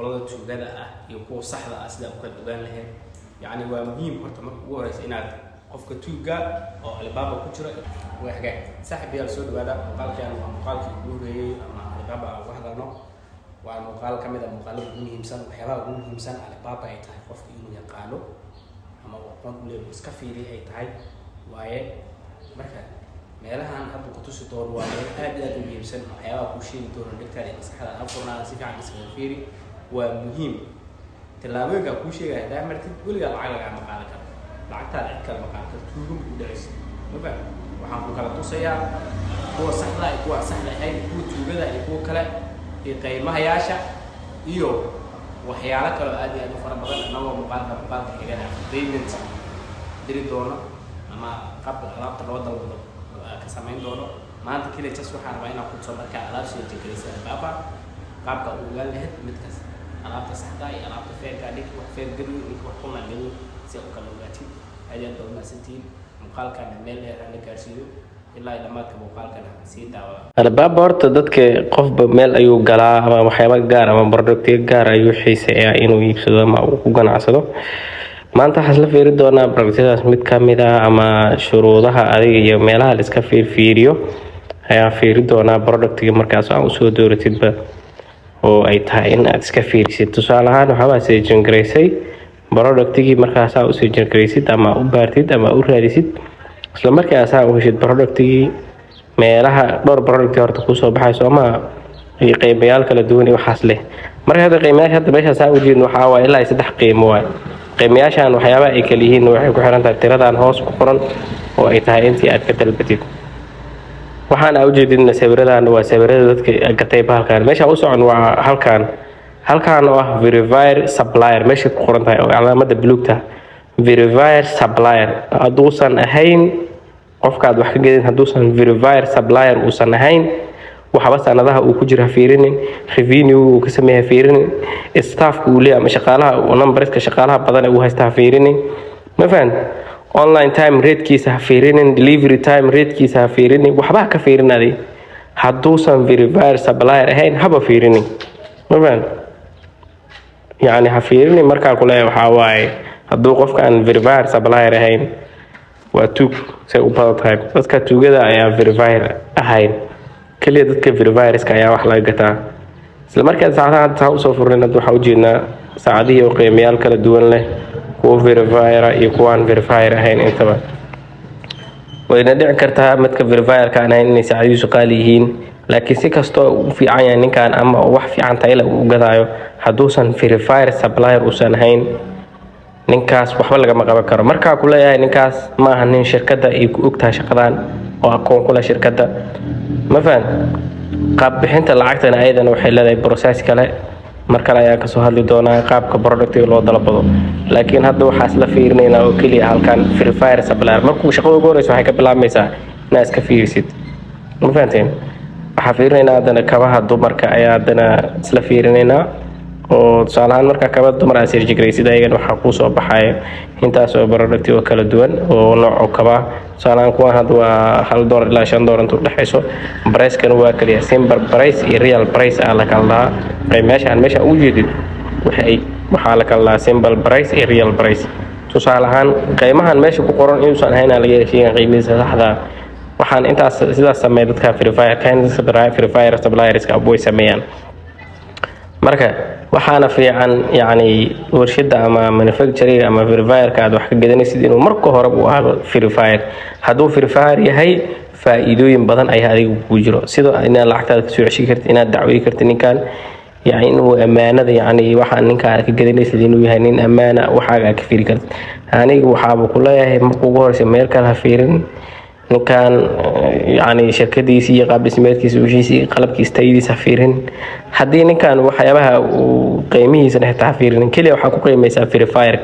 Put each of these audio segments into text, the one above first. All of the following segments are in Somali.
Qolada tuugada ah iyo kuwa saxda ah sidaa u kala ogaan lahayd. Yacni waa muhiim horta marka ugu horeysa inaad qofka tuuga oo Alibaba ku jira. Waa hagaag, saaxiibayaal, soo dhawaada. Muuqaalkan waa muuqaalkii ugu horeeyey ama Alibaba aan uga hadalno. Waa muuqaal ka mid a muuqaalada ugu muhiimsan, waxyaabaha ugu muhiimsan Alibaba ay tahay qofka inuu yaqaano ama uu aqoon u leeyahay, iska fiiriya ay tahay waaye. Marka meelahan hadda ku tusi doono waa meel aad iyo aad u muhiimsan. Waxyaabaha kuu sheegi doono dhegtaada iyo maskaxda ha furnaada, si fiican iskaga fiiri, waa muhiim. Tallaabooyinkaa kuu sheegaya haddaa martid, weligaa lacag lagaama qaadan karo, lacagtaada cid kale ma qaadan karo, tuugo ma ku dhacaysa, ma faham? Waxaan ku kala tusayaa kuwa saxda iyo kuwa aan saxda ahayn, kuwa tuugada iyo kuwa kale, iyo qiimahayaasha iyo waxyaalo kale oo aad iyo aad u fara badan, annagoo muuqaalka xigana payment diri doono ama qaabka alaabta loo dalbado ka samayn doono. Maanta keliya just waxaan rabaa inaan kutuso markaa alaab soo jegaraysa Alibaba qaabka u ogaan lahayd midkaas alaabta saxda iyo alaabta fake-ga, ninka wax fake geliyo, ninka wax kuna geliyo, si aad u kala ogaatid. Aad iyo aad baa umahadsantihiin. Muuqaalkana meel dheer hala gaarsiiyo, ilaa iyo dhammaadka muuqaalkana sii daawada. Alibaba horta dadka qofba meel ayuu galaa ama waxyaaba gaar ama productyo gaar ayuu xiiseeyaa inuu iibsado ama uu ku ganacsado. Maanta waxaan isla fiiri doonaa productyadaas mid ka mid ah ama shuruudaha adiga iyo meelaha la iska fiirfiiriyo ayaan fiiri doonaa. Productiga markaas aan usoo dooratidba oo ay tahay in aad iska fiirisid. Tusaale ahaan, waxaabaa search garaysay productigii, markaasaa u search garaysid ama u baartid ama u raadisid, isla markii asaa u heshid productigii, meelaha dhowr product horta kusoo baxay soomaa iyo qiimayaal kala duwan iyo waxaas leh. Marka hadda qiimayaasha hadda meeshaas aan ujeedno waxaa waaye ilaa iyo saddex qiimo waay. Qiimayaashan waxyaabaha ay kala yihiin waxay ku xiran tahay tiradan hoos ku qoran oo ay tahay intii aad ka dalbatid. Waxaan aa ujeedidna sawiradan waa sawirada dadka gatay bahalkan. Meesha u socon waa halkan, halkan oo ah verified supplier, meesha ku qoran tahay oo calaamada buluugta. Verified supplier hadduusan ahayn qofkaad wax ka gedin, hadduusan verified supplier uusan ahayn, waxba sanadaha uu ku jira ha fiirinin, revenue uu ka sameeya ha fiirinin, staffka uu leeyahay ama shaqaalaha numberska shaqaalaha badan ee uu haysta ha fiirinin, ma fahan? Online time ratekiisa ha fiirinin, delivery time ratekiisa ha fiirinin, waxba ha ka fiirin. Adi hadduusan verified supplier ahayn, haba fiirinin, ma fahan? Yacni ha fiirinin markaa kuleeyahay waxaa waaye hadduu qofkaan verified supplier ahayn, waa tuug. Say u badan tahay dadka tuugada ayaa verified ahayn. Keliya dadka verifiedska ayaa wax laga gataa. Isla markaa saacadaha hadda saa usoo furnayn, hadda waxaa ujeednaa saacadihii oo qiimayaal kala duwan leh, kuwa verified iyo kuwaan verified ahayn intaba. Wayna dhici kartaa midka verifiedka aan ahayn inay saacadihiisu qaali yihiin, laakiin si kastoo u fiican yahay ninkan ama wax fiican tayla uu gadaayo, hadduusan verified supplier uusan ahayn, ninkaas waxba lagama qaban karo. Markaa ku leeyahay, ninkaas ma aha nin shirkadda ay ku ogtahay shaqadan oo aqoon ku leh shirkadda, ma fahan? Qaab bixinta lacagtana ayadana waxay leedahay process kale. Mar kale ayaan kasoo hadli doonaa qaabka productiga loo dalbado, laakiin hadda waxaa isla fiirinaynaa oo keliya halkan verified supplier. Markuu shaqada ugu horeysa waxay ka bilaabmaysaa inaad iska fiirisid, ma fahanteen? Waxaa fiirinaynaa haddana kabaha dumarka ayaa haddana isla fiirinaynaa, oo tusaale ahaan markaa kaba dumar aad search garaysid, ayagana waxaa kuusoo baxaya intaas oo product oo kala duwan oo nooc oo kaba. Tusaale ahaan, kuwan hadda waa $1 ilaa $5 inta udhexayso. Pricekana waa kaliya symbol price iyo real price aa la kala dhahaa. Qiimayaashaan meesha ugu jeedid waxay waxaa la kala dhahaa symbol price iyo real price. Tusaale ahaan, qiimahan meesha ku qoran inuusan ahayn aa laga sheegan qiimihiisa saxda. Waxaan intaas sidaas sameeya dadka verified supplierska way sameeyaan. Marka waxaana fiican, yacni, warshada ama manufacturing ama verifiedka aad wax ka gadanaysid inuu marka hore uu ahaado verified. Hadduu verified yahay, faa-iidooyin badan ayaa adiga kugu jiro, sida inaad lacagtaada kasoo ceshi kartid, inaad dacweyi kartid ninkan, yani inuu ammaanada, yani waxaa ninka aad ka gadanaysid inuu yahay nin ammaana, waxaaga aad ka fiiri kartid. Aniga waxaaba ku leeyahay, marka ugu horeysa meel kale ha fiirin ninkan, yani shirkadiisi iyo qaab dhismeedkiisa, wixiisi, qalabkiisa, tayadiisa ha fiirin. Haddii ninkan waxyaabaha uu qiimihiisana xitaa ha fiirinin, keliya waxaa ku qiimeysaa verified,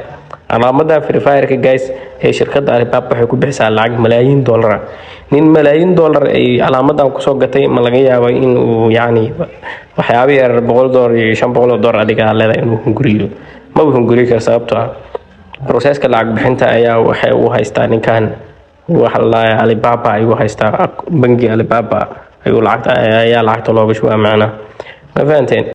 calaamada verifiedka. Guys, ee shirkadda Alibaba waxay ku bixisaa lacag malaayiin dollara. Nin malaayiin dollar ay calaamadan kusoo gatay, ma laga yaabo in uu yacni waxyaaba yar, $100 iyo $500 adiga aad leedahay, inuu hunguriyo? Ma uu hunguriyo karo, sababtoo ah processka lacag bixinta ayaa waxay u haystaa ninkan waxa la dhahayaa Alibaba ayuu haystaa, bangi Alibaba ayuu lacagta ayaa lacagta looga shubaa macnaha, ma fahanteen?